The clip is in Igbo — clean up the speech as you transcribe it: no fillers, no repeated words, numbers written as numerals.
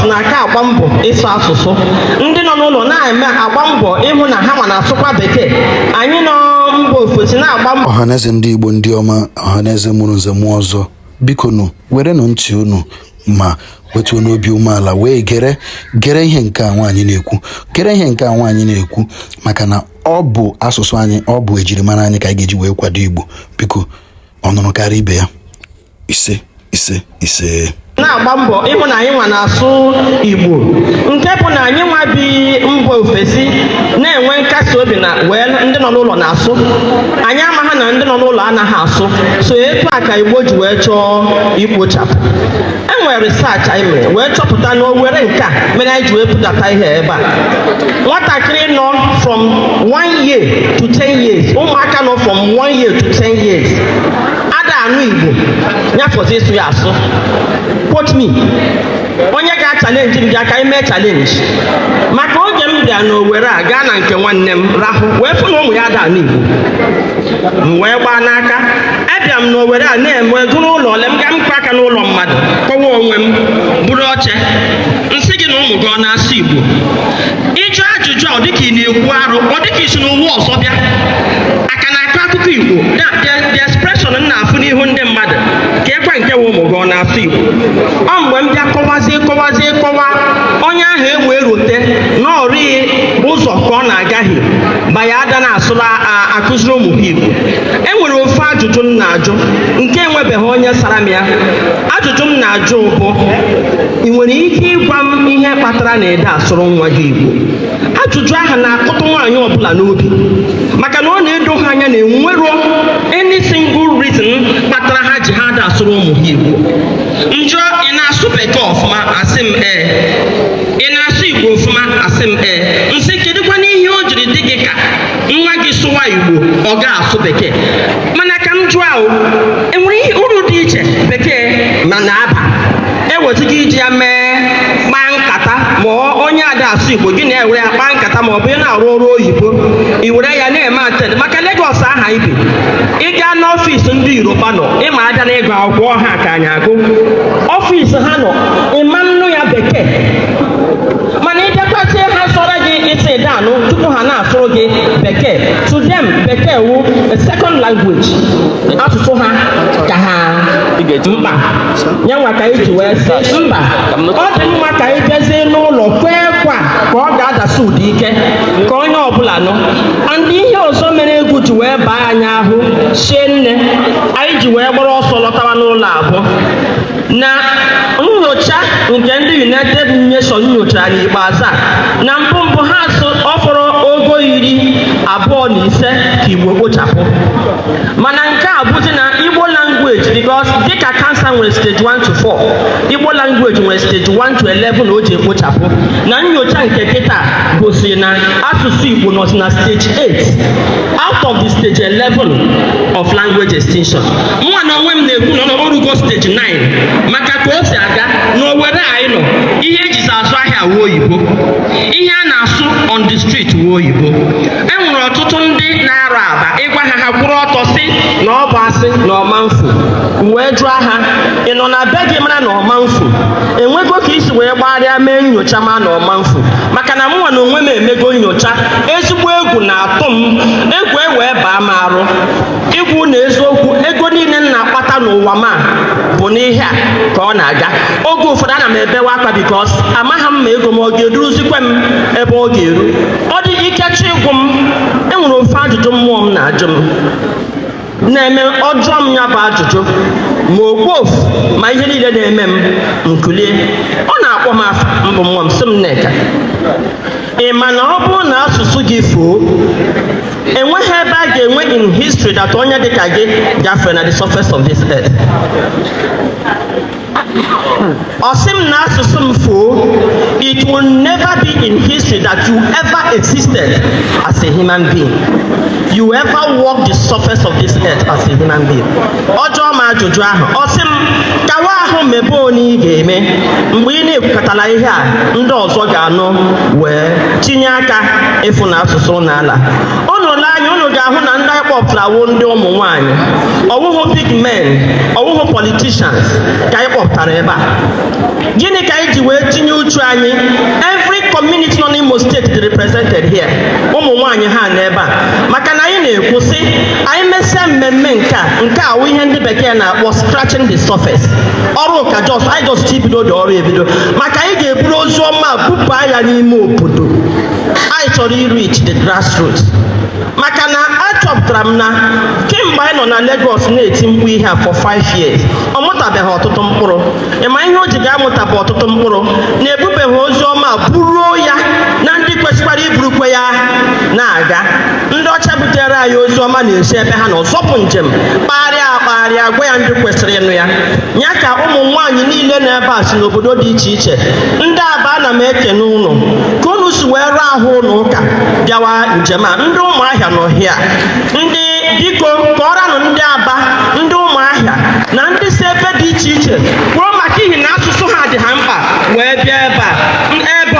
na-aka agba mbọ ịsụ asụsụ. Ndị nọ n'ụlọ na-eme agba mbọ ịhụ na ha nwa na-asụkwa Bekee. Anyị nọ mba ofesi na-agba mbọ. Ọhaneze ndị Igbo, ndị ọma, ọhaneze mụrụ nze mụọ ọzọ, biko nụ, werenụ ntị unu ma wetuo n'obi umeala wee gere gere ihe nke a nwaanyị na-ekwu, gere ihe nke a nwaanyị na-ekwu, maka na ọ bụ asụsụ anyị, ọ bụ ejirimara anyị ka anyị ga-eji wee kwado Igbo. Biko, ọ nụrụ karịa ibe ya. Ise, ise, ise. Na-agba mbọ ịhụ na anyị nwa na-asụ Igbo, nke bụ na anyị nwa bi mba ofesi na-enwe nkasi obi na wee ndị nọ n'ụlọ na-asụ. Anyị amaghị na ndị nọ n'ụlọ anaghị asụ. So etu a ka Igbo ji wee chọọ ikpochapụ. E nwere research anyị mere wee chọpụta na Owere nke a mere anyị ji wee budata ihe ebe a. Nwatakịrị nọ from 1 year to 10 years, ụmụaka nọ from 1 year to 10 years ada anụ Igbo, nyafọzi ịsụ ya asụ. Quote me, onye ga-achallenge m bịa ka anyị mee challenge. Maka oge m bịa n'Owere a, gaa na nke nwanne m, rahụ wee fụ na ụmụ ya ada anụ Igbo, m wee gbaa n'aka. Abịa m n'Owere a na-eme gụrụ ụlọ ole m ga mkpa aka n'ụlọ mmadụ, kpọwa onwe m bụrụ oche, nsị gị na ụmụ gị ọ na-asụ Igbo? Ịjụ ajụjụ a, ọ dịka ị na-ekwu arụ, ọ dịka isi n'ụwa ọzọ bịa aka na-akọ akụkọ Igbo. The expression m na-afụ n'ihu ndị mmadụ ka ekwe nke nwe ụmụ gị ọ na-asụ Igbo. Ọ mgbe m bịa kọwazie, kọwazie, kọwa, onye ahụ ewee rote na ọrịghị ụzọ ka ọ na-agaghị banye ada na-asụrụ akụziri ụmụ ha Igbo. E nwere ofe ajụjụ m na-ajụ nke enwebeghị onye sara m ya. Ajụjụ m na-ajụ bụ, ị nwere ike ịgwa m ihe kpatara na ede asụrụ nwa gị Igbo? Ajụjụ ahụ na-akụtụ nwaanyị ọbụla n'obi, maka na ọ na-edo ha anya na enwero any single reason kpatara ha ji ha ada asụrụ ụmụ ha Igbo. Njọ, ị na-asụ Bekee ọfụma? Asị m ee. Ị na-asụ Igbo ọfụma? Asị m ee. Nsị, kedụkwa n'ihe o jiri dị gị ka nwa gị sụwa Igbo, ọ ga-asụ Bekee? Mana ka m jụọ ahụ, enwere ihe uru dị iche Bekee ma na-aba ewezụga iji ya mee kpaa nkata? Ma onye ada asụ Igbo, gị na-ewere ya kpaa nkata, ma ọ bụ ị na-arụ ọrụ oyibo, i were ya na-eme attend. Maka Legọs aha ibi, ị gaa n'ọfịs ndị Yoruba nọ, ịma abịa n'ịgụ akwụkwọ ha ka anyị agụ ọfịs ha nọ, ịma nnụ ya Bekee. Mana ịbịakwazie, ha sọrọ gị isi danụ tupu ha na-asụrụ gị Bekee. To them, Bekee wu a second language, asụsụ ha ka ha mkpa. Ya nwa ka anyị ji wee sị mba, ọ dị mma ka anyị bịazie n'ụlọ kwee kwa ka ọ ga-adasi ụda ike ka onye ọbụla nụ. And ihe ọzọ mere egwu ji wee baa anyị ahụ sie nne, anyị ji wee gbara ọsọ lọtawa n'ụlọ abụọ na nyocha nke ndị United Nations nyochara n'ikpeazụ a, na mbụ mbụ ha sụ ọ fọrọ ogo 25 ka Igbo kpochapụ. Mana nke a bụzi na Igbo language, because dịka cancer nwere stage 1 to 4, Igbo language nwere stage 1 to 11 o ji ekpochapụ. Na nyocha nke kịta gosiri na asụsụ Igbo nọzi na stage 8 out of the stage 11 of language extinction. Mụnwa na onwe m na-ekwu na ọ orugo stage 9, maka ka o si aga n'Owere anyị nọ, ihe ejizi azụ ahịa wuo oyibo, ihe a na-asụ on the street wuo oyibo. E nwere ọtụtụ ndị na-arụ aba, ịgwa ha, ha kwụrụ ọtọ si na ọ bụ asị na ọma mfu. Wee jụọ ha, ị nọ na be gị mara na ọma mfu? Enwego ka isi wee gbagharịa mee nyocha ma na ọma mfu? Maka na mụnwa na onwe m emego nyocha, ezigbo egwu na-atụ m, egwu e wee baa m arụ. Igwu na eziokwu, ego niile m na-akpata n'ụwa ma bụ n'ihe a ka ọ na-aga. Oge ụfọdụ ana m ebewe akwa, because amaghị m ma ego m ọ ga-eruzikwe m ebe ọ ga-eru. Ọ dị ikechi ịgwụ m. Enwere ofe ajụjụ mmụọ m na-ajụ m na-eme ọjọọ m, ya bụ ajụjụ ma okpofu ma ihe niile na-eme m nkulie. Ọ na-akpọ m afa mbụ, mmụọ m sị m, "Nneka, ị ma na ọ bụrụ na asụsụ gị fuo, enweghị ebe a ga-enwe in history that onye dịka gị gafere na the surface of this earth?" Ọ sị m na asụsụ m fuo, it will never be in history that you ever existed as a human being, you ever walk the surface of this earth as a human being. Ọ jụọ m ajụjụ ahụ, ọ sị m kawa ahụ mebe onye ị ga-eme. Mgbe ị na-ekwukọtala ihe a, ndị ọzọ ga-anụ wee tinye aka ịfụ na asụsụ n'ala ọ nọ. Lee anya, unu ga-ahụ na ndị anyị kpọpụtara wụ ndị ụmụ nwanyị, ọwụhụ big men, ọwụhụ politicians ka anyị kpọpụtara ebe a. Gịnị ka anyị ji wee tinye uchu anyị? Every community nọ n'Imo Steeti dị represented here. Ụmụ nwaanyị ha nọ ebe a maka na anyị na-ekwu sị anyị mesịa mmemme nke a, nke a wụ ihe ndị bekee na-akpọ scratching the surface. Ọrụ ka just anyị just ibido dị ọrụ ebido, maka anyị ga-eburu ozu ọma bupụ ya n'ime obodo. Anyị chọrọ i-reach the grassroots, maka na achọpụtara m na kemgbe anyị nọ na Lagos na-eti mkpu ihe a for 5 years, ọ mụtabeghị ọtụtụ mkpụrụ. Ịma ihe o ji ga-amụtabụ ọtụtụ mkpụrụ na-ebubeghị ozi ọma buruo ya na ndị kwesịkwara iburukwe ya na-aga. Ndị ọcha butere anyị ozi ọma na-esi ebe ha nọ zọpụ njem, kpagharịa akpagharịa, gwa ya ndị kwesịrị ịnụ ya. Ya ka ụmụ nwaanyị niile nọ ebe a si n'obodo dị iche iche. Ndị Aba, ana m ekene ụnụ ka unu si wee rụọ ahụ ụlọ ụka bịawa njem a. Ndị Ụmụahịa nọ hịa, ndị biko kọọranụ ndị Aba, ndị Ụmụahịa na ndị si ebe dị iche iche kwuo maka ihi na asụsụ ha dị ha mkpa wee bịa ebe a ebe.